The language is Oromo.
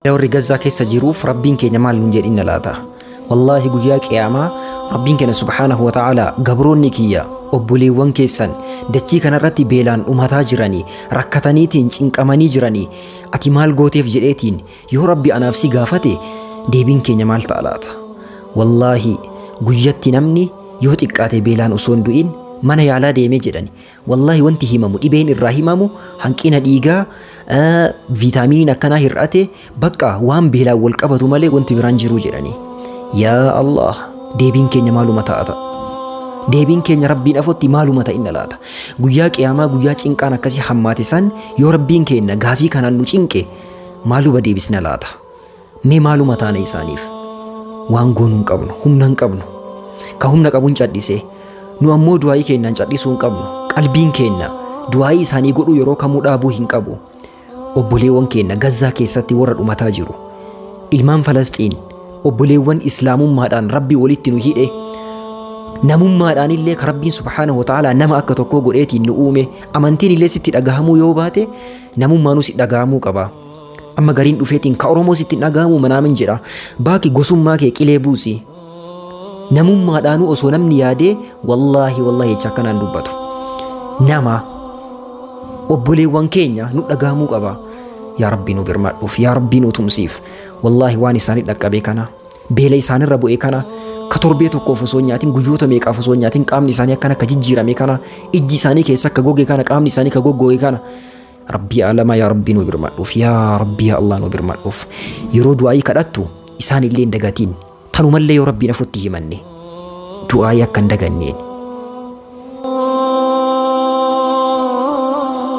Warri Gazzaa keessa jiruuf Rabbiin keenya maal nuun jedhinna laata? Wallaahi guyyaa qiyaamaa Rabbiin keenya subhaanahu wa ta'aalaa gabroonni kiyya obboleewwan keessan dachii kanarratti beelaan dhumataa jiranii rakkataniitiin cinqamanii jiranii ati maal gooteef jedheetiin yoo Rabbi anaaf si gaafate deebiin keenya maal ta'a laata? Wallaahi guyyatti namni yoo xiqqaate beelaan osoo hin du'in mana yaalaa deemee jedhani. Wallaahi wanti himamu dhibeen irraa himamu hanqina dhiigaa, viitaaminiin akkanaa hir'ate, bakka waan beelaan wal qabatu malee wanti biraan jiru jedhani. Yaa Allah, deebiin keenya maaluma ta'a ta'a? Deebiin keenya Rabbiin afotti maaluma ta'inna laata? Guyyaa qiyaamaa guyyaa cinqaan akkasii hammaate san yoo Rabbiin keenya gaafii kanaan nu cinqe maaluma deebisna laata? Mee maaluma taana isaaniif? Waan goonu hin qabnu, humna hin qabnu. Ka humna qabuun cadhise. Nu ammoo du'aayii keenyaan cadhisuu hin qabnu. Qalbiin keenya du'aayii isaanii godhuu yeroo kamuu dhaabuu hin qabu. Obboleewwan keenya Gazzaa keessatti warra dhumataa jiru. Ilmaan Falasxiin obboleewwan Islaamummaadhaan Rabbi walitti nu hidhe. Namummaadhaan illee ka Rabbiin subhaanahu wa ta'aalaa nama akka tokkoo godheetiin nu uume. Amantiin illee sitti dhagahamuu yoo baate namummaanuu si dhagahamuu qaba. Amma gariin dhufeetiin ka Oromoo sitti hin dhagahamu manaamin jedha. Baaki gosummaa kee qilee buusi. Namummaadhaanuu osoo namni yaadee wallaahi wallaahi jecha akkanaan dubbatu. Nama obboleewwan keenya nu dhagahamuu qaba. Yaa Rabbii nu birmadhuuf, yaa Rabbii nu tumsiif. Wallaahi waan isaanii dhaqqabe kana, beela isaanirra bu'e kana, ka torbee tokkoof osoo hin nyaatin guyyoota meeqaaf osoo hin nyaatin qaamni isaanii akkana akka jijjiirame kana, ijji isaanii keessa akka goge kana, qaamni isaanii akka goggoge kana. Rabbii aalamaa yaa Rabbii nu birmadhuuf, yaa Rabbii yaa Allah nu birmadhuuf. Yeroo du'aayii kadhattu isaan illee hin dagatiin. Tanumallee yoo Rabbiin afutti himanne du'aayii akka hin daganneen.